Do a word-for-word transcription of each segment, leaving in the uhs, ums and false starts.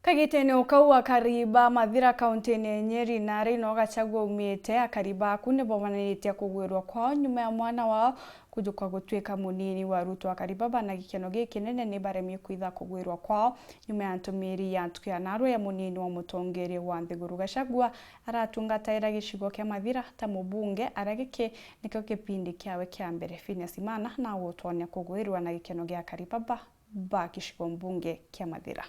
Kagitene o kau, akari ba Mathira kaunti-ini ya Nyeri na aria ino Gachagua aumite, akari baku ni bomananitie kugwirwa kwao nyuma ya mwana wao kujuka gutuika munini wa Ruto. Akari baba na gikeno gikinene ni baremie kwitha kugwirwa kwao nyuma ya ntumiri ya ntuku ya narua ya munini wa mutongeria wa nthiguru. Gachagua aratungataira gicigo kia Mathira ta mubunge, aria giki nikio kipindi kiawe kia mbere. Phineas Imana na gutwonia kugwirwa na gikeno gia akari baba ba gicigo mbunge kia Mathira.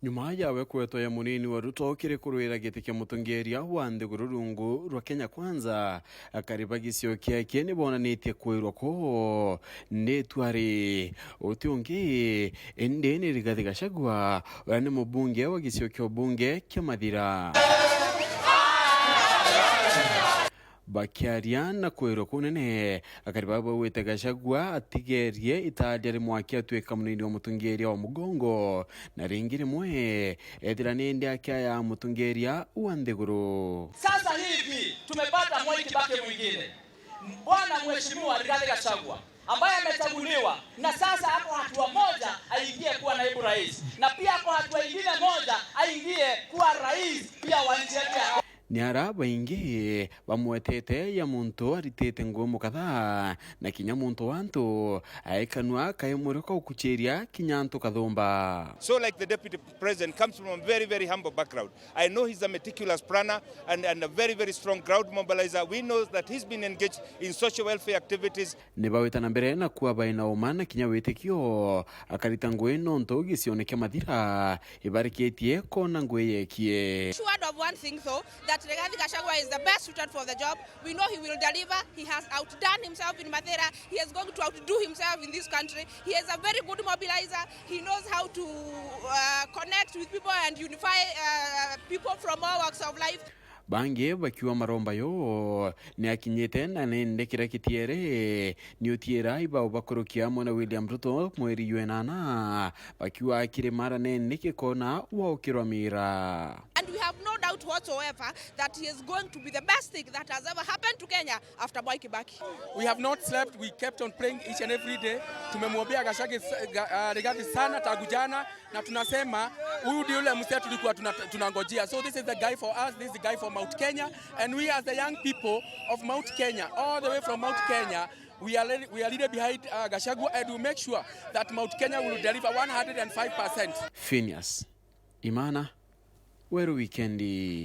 Nyuma yawe kwetwa ya munini wa Ruto kiri kurwira giti kia mutongeria wa nthiguru rungu rwa Kenya Kwanza, akari ba gicio kiake ni bonanitie kwirwa kwoo ni twari uti ungi indi ni Rigathi Gachagua, uria ni mubunge wa gicio kia ubunge kia Mathira. Bakiaria na kwirwa kunene, akari baba baugite Gachagua atigerie itaria ri mwaki atuika munini wa mutongeria wa mugongo, na ringi rimwe ethira ni ndi akiaya mutongeria wa nthiguru. Sasa hivi tumepata Mwai Kibaki mwingine, Bwana Mheshimiwa Rigathi Gachagua, ambaye amechaguliwa na sasa ako hatua moja aingie kuwa naibu rais, na pia ako hatua ingine moja aingie kuwa rais pia wa nchi yetu ya Ni ara baingi bamwetete ya muntu aritite nguu mukatha, na kinya muntu wa antu aikanua kaimurika ukuchiria kinya antu kathumba. So, like, the deputy president comes from a very, very humble background. I know he's a meticulous planner and, and a very, very strong crowd mobilizer. We know that he's been engaged in social welfare activities. Ni bawita na mbere na kuwa baina uma na kinya witikio, akarita ngui nontu gicione kia Mathira ibarikitie kona ngui yekie. Assured of one thing though, that Rigathi Gachagua is the best suited for the job. We know he will deliver. He has outdone himself in Mathira. He is going to outdo himself in this country. He is a very good mobilizer. He knows how to, uh, connect with people and unify, uh, people from all walks of life. Bangi bakiuga maromba yo ni akinyite na nende kiria kitiere ni utiira ibao bakurukia amwe na William Ruto mweri jwa enana, bakiuga akiri mara nene kikona waukirwa mira. And we have no doubt whatsoever that he is going to be the best thing that has ever happened to Kenya after Mwai Kibaki. We have not slept. We kept on praying each and every day. Tumemwombea Gachagua sa-, Ga-, ah, Rigathi sana tangu jana, na tunasema huyu ndio yule mzee tulikuwa tuna-, tunangojea. So this is the guy for us, this is the guy for Mount Kenya, and we as the young people of Mount Kenya, all the way from Mount Kenya, we are really, we are really behind, uh, Gachagua, and we make sure that Mount Kenya will deliver one hundred and five percent. Phineas Imana, Weru Wikendi.